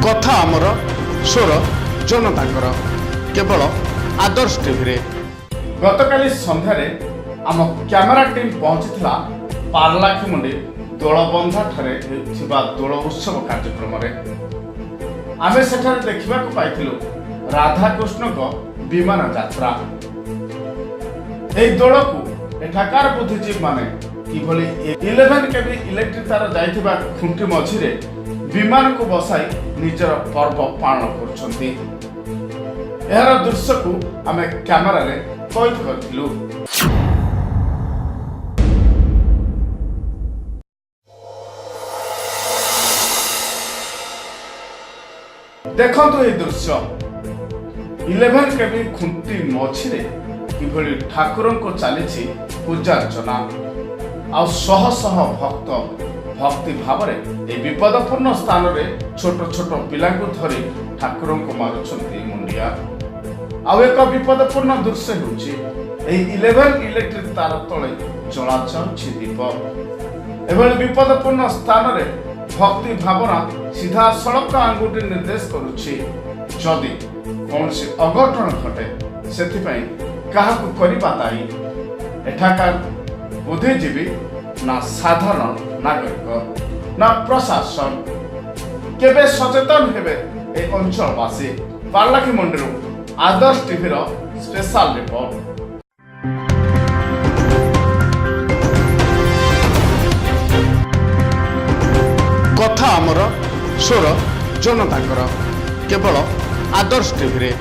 କଥା ଆମର, ସ୍ୱର ଜନତାଙ୍କର, କେବଳ ଆଦର୍ଶ ଟିଭିରେ। ଗତକାଲି ସନ୍ଧ୍ୟାରେ ଆମ କ୍ୟାମେରା ଟିମ୍ ପହଞ୍ଚିଥିଲା ପାରଳାଖେମୁଣ୍ଡି ଦୋଳବନ୍ଧାଠାରେ ହେଉଥିବା ଦୋଳ ଉତ୍ସବ କାର୍ଯ୍ୟକ୍ରମରେ। ଆମେ ସେଠାରେ ଦେଖିବାକୁ ପାଇଥିଲୁ ରାଧାକୃଷ୍ଣଙ୍କ ବିମାନ ଯାତ୍ରା। ଏହି ଦୋଳକୁ ଏଠାକାର ବୁଦ୍ଧିଜୀବୀମାନେ କିଭଳି 11 କେଭି ଇଲେକ୍ଟ୍ରିକ୍ ତାର ଯାଇଥିବା ଖୁଣ୍ଟି ମଝିରେ ବିମାନକୁ ବସାଇ ନିଜର ପର୍ବ ପାଳନ କରୁଛନ୍ତି, ଏହାର ଦୃଶ୍ୟକୁ ଆମେ କ୍ୟାମେରାରେ କୈଦ କରିଥିଲୁ। ଦେଖନ୍ତୁ ଏହି ଦୃଶ୍ୟ। 11 କେଭି ଖୁଣ୍ଟି ମଝିରେ କିଭଳି ଠାକୁରଙ୍କୁ ଚାଲିଛି ପୂଜାର୍ଚ୍ଚନା, ଆଉ ଶହ ଶହ ଭକ୍ତ ଭକ୍ତି ଭାବରେ ଏହି ବିପଦପୂର୍ଣ୍ଣ ସ୍ଥାନରେ ଛୋଟ ଛୋଟ ପିଲାଙ୍କୁ ଧରି ଠାକୁରଙ୍କୁ ମାରୁଛନ୍ତି ମୁଣ୍ଡିଆ। ଆଉ ଏକ ବିପଦପୂର୍ଣ୍ଣ ଦୃଶ୍ୟ ହେଉଛି, ଏହି 11 ଇଲେକ୍ଟ୍ରିକ୍ ତାର ତଳେ ଜଳାଯାଉଛି ଦୀପ। ଏଭଳି ବିପଦପୂର୍ଣ୍ଣ ସ୍ଥାନରେ ଭକ୍ତି ଭାବନା ସିଧାସଳଖ ଆଙ୍ଗୁଠି ନିର୍ଦ୍ଦେଶ କରୁଛି। ଯଦି କୌଣସି ଅଘଟଣ ଘଟେ, ସେଥିପାଇଁ କାହାକୁ କରିବା ଦାୟୀ? ଏଠାକାର ବୁଦ୍ଧିଜୀବୀ ନା ସାଧାରଣ ନାଗରିକ ନା ପ୍ରଶାସନ? କେବେ ସଚେତନ ହେବେ ଏ ଅଞ୍ଚଳବାସୀ? ପାରଳାଖେମୁଣ୍ଡିରୁ ଆଦର୍ଶ ଟିଭିର ସ୍ପେଶାଲ ରିପୋର୍ଟ। କଥା ଆମର, ସ୍ୱର ଜନତାଙ୍କର, କେବଳ ଆଦର୍ଶ ଟିଭିରେ।